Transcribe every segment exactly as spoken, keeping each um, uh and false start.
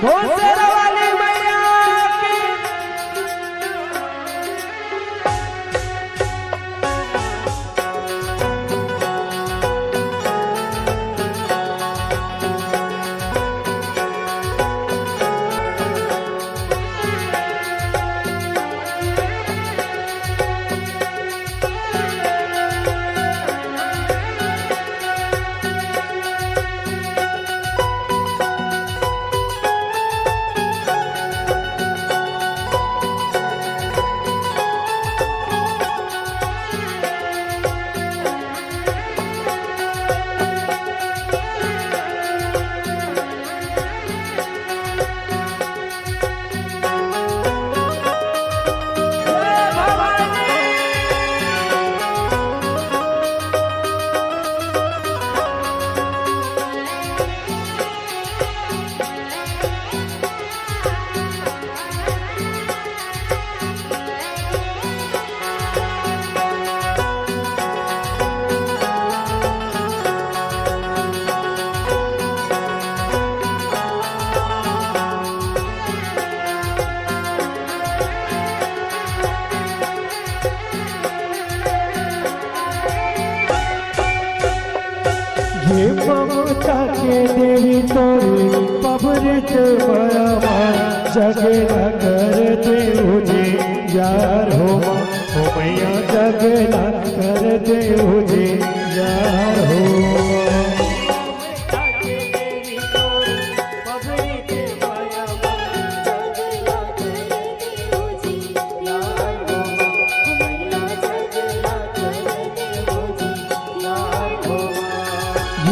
बोल शेरा वाली मैया की। ये ममता के देवी तोरे पबरित मया माँ, जग न कर देव जी यार हो माँ, ओ मैया जग न कर देव जी यार हो।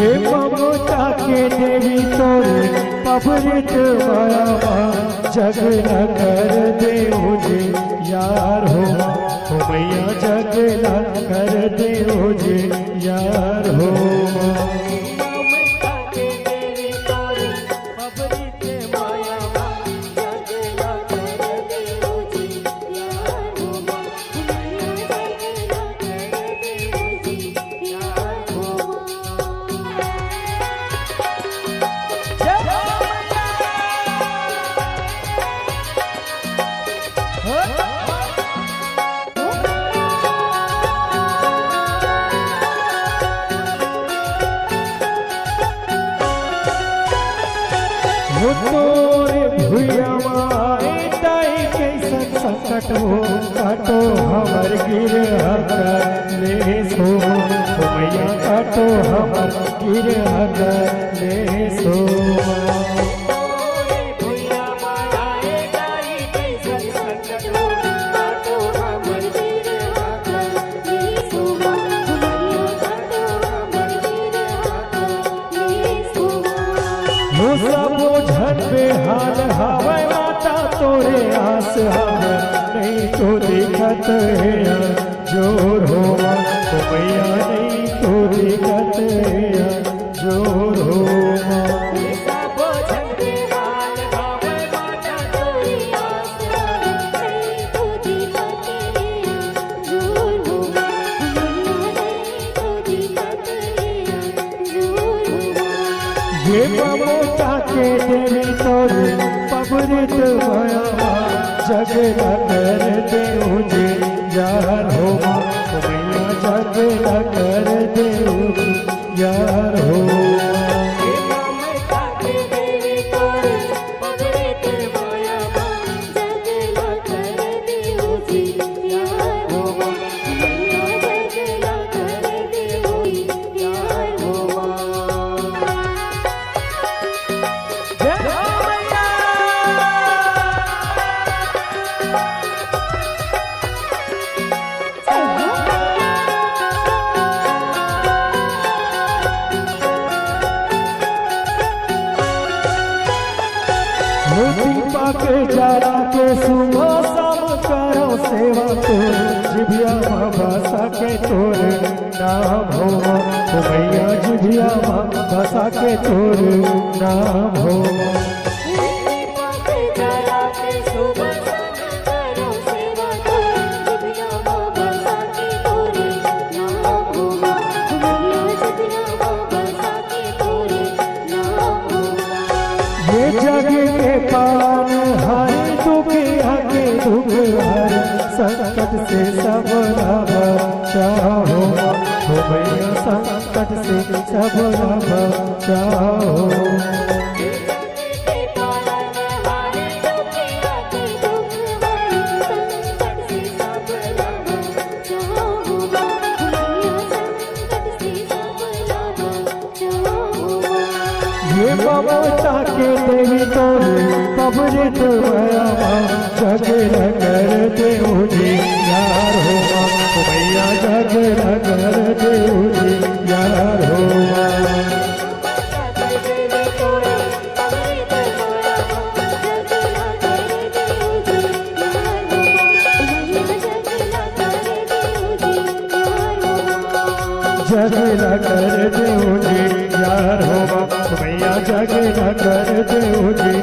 ये ममता के देवी तोरे पबरित मया माँ, जग न कर देव जी यार हो माँ, ओ मैया जग न कर देव जी यार हो माँ। हो तोरे भुइयां माए ताई कइसन संकट हो, काटो हमर गिरहा कलेस हो, ओ मैया काटो हमर गिरहा कलेस हो। वो सबो झन बेहाल हावय माता तोरे आस हावय, नहीं तो दिखत हे अंजोर हो माँ, ओ मैया नहीं तो दिखत हे अंजोर हो माँ। ये ममता के देवी तोरे पबरित मया माँ, जग न कर देव जी यार हो माँ, ओ मैया जग न कर देव जी यार हो माँ। वो दीपक जला के सुबह शाम करो सेवा तो, जिभिया मा बसा के तोरे नाम हो माँ, ओ मैया जिभिया मा बसा के तोरे नाम हो माँ। ये जग के पालनहार, दुखिया के दुख हर, संकट से सबला बचाओ। हो मैया, संकट से सबला बचाओ। ये ममता के देवी तोरे, अमृत मया माँ, जगला कर देहु जियार हो माँ। ओ मैया, जगला कर देहु जियार हो माँ। जगला कर देहु जियार हो माँ, मैया, जगला कर देहु जी।